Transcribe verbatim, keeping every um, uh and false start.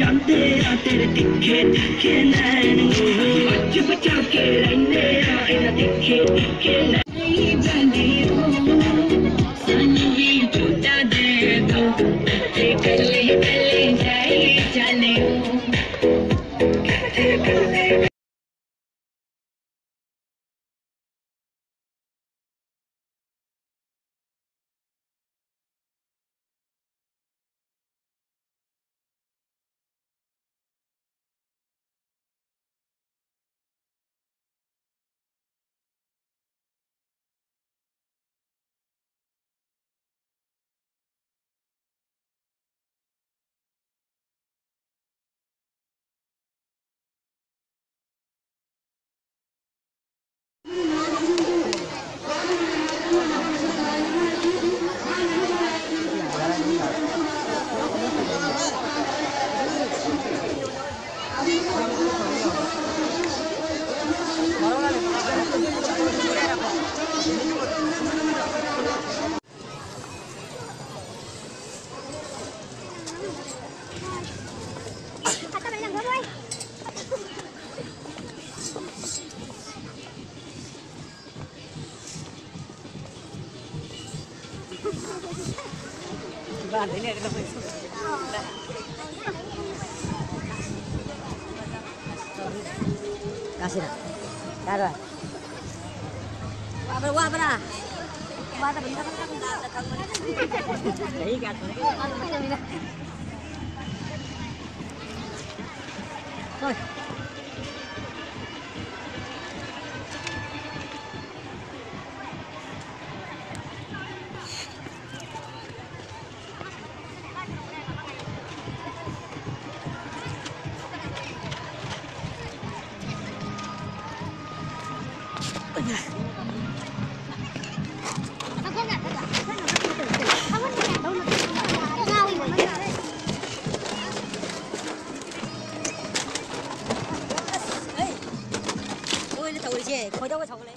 ਚਾਹੁੰਦੇ ਆ ਤੇਰੇ ਤਿੱਖੇ ਤਿੱਖੇ ਨੈਣ ਨੂੰ, ਬਚ ਬਚਾ ਕੇ ਰਹਿੰਦੇ ਆ ਇਹਨਾਂ ਤਿੱਖੇ ਤਿੱਖੇ ਨੈਣ। ਸਾਨੂੰ ਵੀ ਝੂਟਾ ਦੇ ਦੋ, ਤੇ ਕੱਲੇ ਕੱਲੇ ਜਾਈ ਜਾਣੇ। ꯀꯥꯁꯤꯔꯥ? ꯀꯥꯔꯣꯏ? ꯋꯥꯕ꯭ꯔꯥ, ꯋꯥꯕ꯭ꯔꯥ? ꯋꯥꯗꯕꯅꯤꯅ ꯈꯪꯗꯕꯅꯤꯅ ꯑꯝꯇ ꯈꯪꯕꯅꯤ꯫ ꯆꯍꯤ ꯀꯌꯥ ꯁꯨꯔꯒꯦ? ꯋꯥꯗꯕꯅꯤꯅ꯫ ꯍꯣꯏ꯫ ꯂꯣꯏꯅ ꯇꯧꯔꯤꯁꯦ ꯈꯣꯏꯗꯧꯒ ꯁꯥꯎꯒꯠꯂꯦ꯫